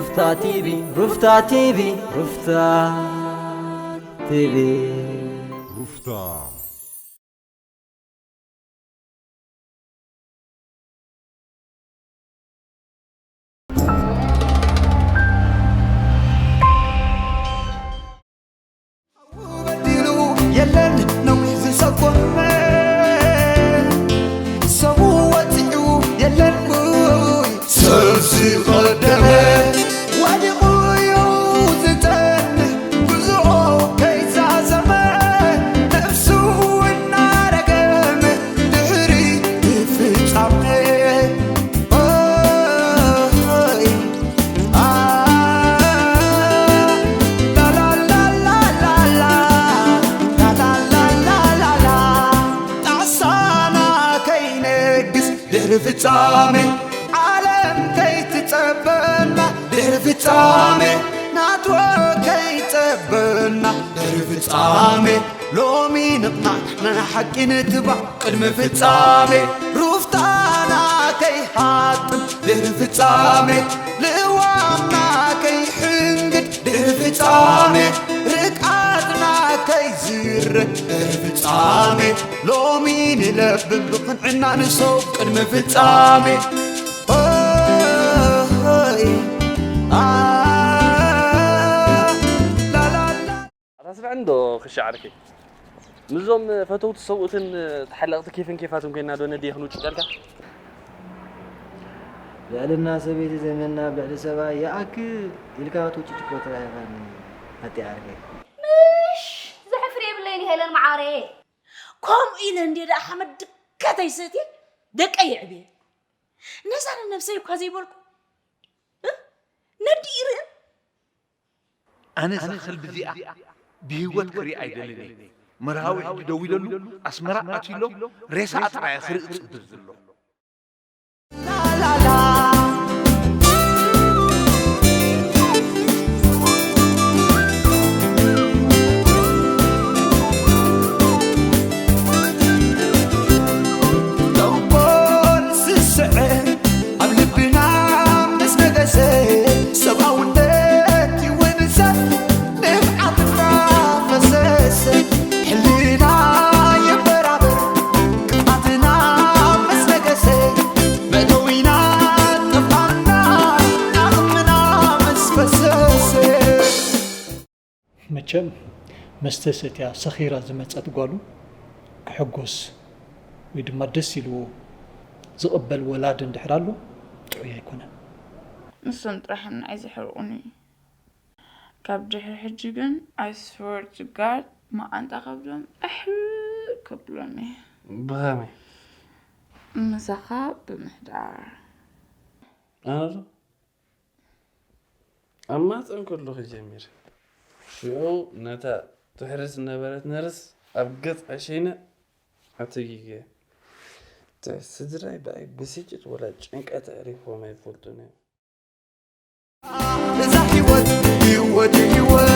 ሩፍታ ቲቪ፣ ሩፍታ ቲቪ፣ ሩፍታ ቲቪ። ሩፍታ። በዲሉ የለን ነዊሕ ዝሰጎመ፣ ሰቡ ወፂኡ የለን ውይ ሰብ ዝቐደመ። ወዲቑ እዩ ዝፀንሕ ጉዝኦ ከይዛዘመ፣ ነፍሱ እናረገመ ድሕሪ ፍጻመ። ጣዕሳና ከይነግስ ድሕሪ ፍጻሜ፣ ዓለም ከይትጸበና ድሕሪ ፍጻሜ፣ ናትወ ከይጸበና ድሕሪ ፍጻሜ፣ ሎሚ ንቕናዕ ንሓቂ ንትባዕ ቅድሚ ፍጻሜ፣ ሩፍታና ከይሃጥም ድሕሪ ፍጻሜ፣ ልዋምና ከይሕንግድ ድሕሪ ፍጻሜ፣ ርግኣትና ከይዝረግ ድሕሪ ፍጻሜ፣ ሎሚ ንለብም ብቕንዕና ንሰው ቅድሚ ፍጻሜ። ኦይ፣ ኣ፣ ላላላ። ኣታ ስምዐኒ ዶ ክሻ ዓርከይ? ምስዞም ፈተውቲ ሰብኡትን ተሓለቕቲ ኬፍን ኬፋትን ኮይና ዶ ነድየ ክንውጭጨልካ? ብዕልና ሰበይቲ ዘመንና ብዕሊ ሰብኣይ ይኣክል ኢልካ ክትውጭጭ እኮ ተራኺብካኒ ኣቲ ዓርከይ። ምሽ ዘሕፍር የብለይን ሄለን መዓረየ። ከምኡ ኢለ እንድየ ደኣ ሓመድ ድከተይ ሰትየ ደቀይ የዕብየ። ነዛ ንነብሰይ እኳ ዘይበልኩ እ? ነዲኡ ይርእን። ኣነ እዛ ከልቢ እዚኣ ብህይወት ክሪኣ ኣይደልን እየ። መርሃዊ ሕጂ ደዊለሉ ኣስመራ ኣትዩ ኣሎ፣ ሬሳኣ ጥራይ እየ ክርኢ ዝጽበ ዘሎ። ተንኮል ስስዐ ኣብ ልብና ምስ ነገሰ፣ ሰብኣውነት ይውንሰ፣ ንብዓትና ፈሰሰ፣ ሕልና ይበራበር፣ ክፍኣትና ምስ ነገሰ፣ መእተዊና ጠፍኣና፣ ዓቕምና ምስ ፈሰሰ። መቸም መስተ ሰትያ ሰኺራ ዝመጸት ጓሉ ክሕጎስ ወይ ድማ ደስ ኢልዎ ዝቕበል ወላዲ እንድሕር ኣሎ ጥዑይ ኣይኮነን። ንሶም ጥራሕ ንዓይ ዘሕርቑኒ። ካብ ድሕሪ ሕጂ ግን I swear to God መዓንጣ ከብዶም ኣሕርር ከብሎም እየ። ብኸመይ? ምሳኻ ብምሕዳር። ኣነ ዶ? ኣብ ማህፀን ከለኹ ጀሚረ። ሽዑ ነታ ትሕርስ ዝነበረት ነርስ ኣብ ገፃ ሸይነ ኣተጊገ። ስድራይ ብኣይ ብስጭት ወላ ጭንቀት ኣዕሪፎም ኣይፈልጡን እዮም። እዛ ህይወት ህይወት ህይወት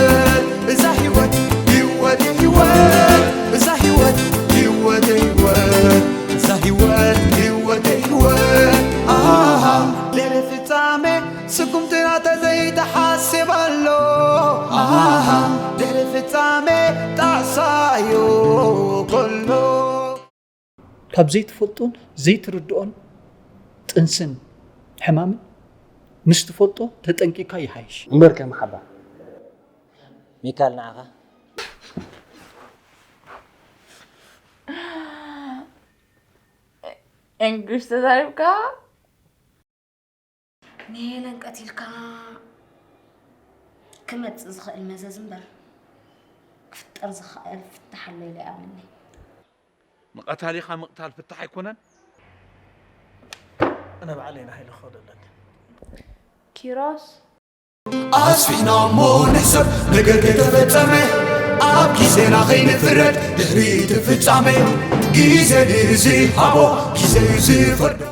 እዛ ህይወት ህይወት ህይወት እዛ ህይወት ህይወት ህይወት እዛ ህይወት ህይወት ህይወት ኣሃ ድሕሪ ፍጻሜ ስጉምትና ተዘይተሓስብ ኣሎ ኣሃ ድሕሪ ፍጻሜ ጣዕሳዮ ከሎ ካብ ዘይትፈልጦን ዘይትርድኦን ጥንስን ሕማምን ምስ ትፈልጦ ተጠንቂቕካ ይሓይሽ። እምበር ከም ሓባ ሚካል ንዓኻ እንግሊሽ ተዛሪብካ ንሄለን ቀቲልካ ክመፅእ ዝኽእል መዘዝ እምበር ክፍጠር ዝኽእል ፍታሕ ኣሎ ኢለ ኣይኣምንን። ንቐታሊኻ ምቕታል ፍታሕ ኣይኮነን። ኣነ ባዕለይ ንሃይለ ክኸዶ ኣለኒ። ኪሮስ ኣስፊሕና እሞ ንሕሰብ ነገር ከይተፈጸመ ኣብ ግዜና ከይንፍረድ ድሕሪ እቲ ፍጻሜ ግዜ ንዝሃቦ ግዜ እዩ ዝፈርዶ።